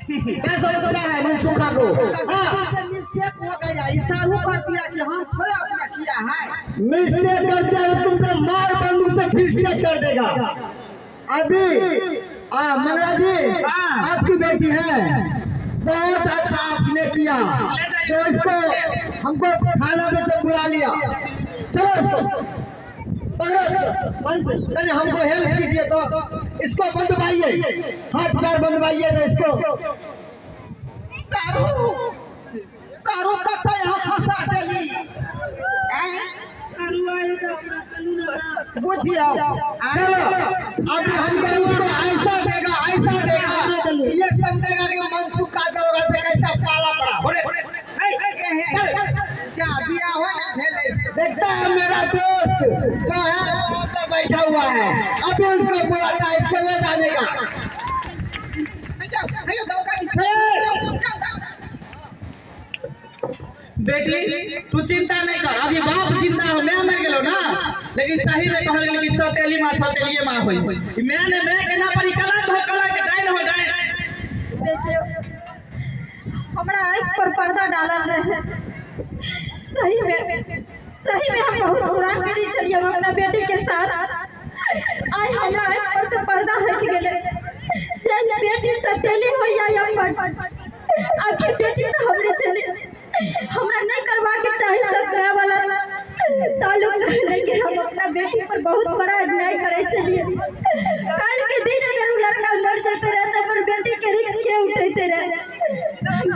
क्या समझता है मनसुखा को? हाँ, मिस्टेक हो गया, इशारू कर दिया कि हम थोड़ा अपना किया है। मिस्टेक करते हैं तुमको मार बंदूक से फिस्टेक कर देगा। अभी मंगला जी आपकी बेटी है, बहुत अच्छा आपने किया, तो इसको हमको थाना में से बुला लिया। चलो इसको पकड़ो, इसको नहीं हमको हेल्प कीजिए, तो इसको बंधवाइए, हाथ पैर बंधवाइए तो इसको। सारू सारू तक यहाँ फंसा देली। बुझियो। चलो अभी हमको उसको ऐसा देगा, ऐसा देगा, ये समझेगा कि मनसुख का दरोगा से कैसा पाला पड़ा। जा बिया हो ना भेलै। देखता है मेरा दोस्त जो है वो वहाँ पे बैठा हुआ है, अभी उसको बुलाता है, इसको ले जाने का। बेटी तू चिंता नहीं कर, अभी बाप जिंदा हो, मैं मर गेलो ना, लेकिन सही में कहल गेल कि सौतेली माँ सौतेलिए माँ होई। मैं ने मैं के ना परी कलंक हो, कलंक डाइन हो डाइन। देखियो हमरा आँख पर पर्दा डालल रहे। सही में हम बहुत बुरा करी चलिए हम अपना बेटी के साथ। आइ हमरा आँख पर से पर्दा हट गेलै। चाहे बेटी सतेली हो या अपन, आखिर बेटी तो हमरे चले, हमरा नहीं करवा के चाही ससुरा वाला ताल्लुक, लेकिन हम अपना बेटी पर बहुत बड़ा अन्याय करे चलिए। कल के दिन अगर वो लड़का मर जाते रहे तो अपन बेटी के रिस्क के उठेते रहे।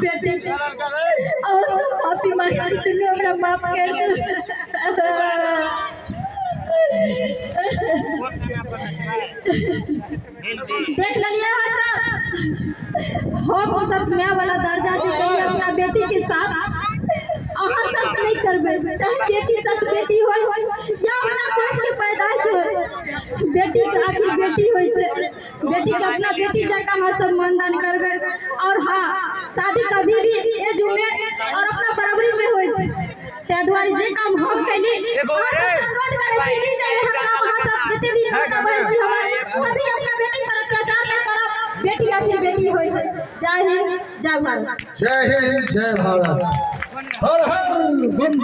बेटी और माफी मांगे छी, तुम हमरा माफ कर दे। देख लिया सब, हम सब my वाला दर्जा दे अपना बेटी के साथ। अहाँ सब नहीं करबै, चाहे बेटी साथ बेटी हो या अपना कोख के पैदाइश हो, बेटी के आखिर बेटी होइ छै। बेटी के अपना बेटी जकाँ अहाँ सब मानदान करबै। और हाँ, शादी कभी भी एज में और अपना बराबरी में होइ छै। ताहि दुआरे जे काम हम कैली, अनुरोध करै छी कि जे एहन काम अहाँ सब जते भी आगाँ बढ़ै छी, हमर कभी अपना बेटी पर अत्याचार नहि करब। बेटी आखिर बेटी होइ छै। जय हिंद, जय भारत। जय हिंद, जय भारत, हर हर बम बम।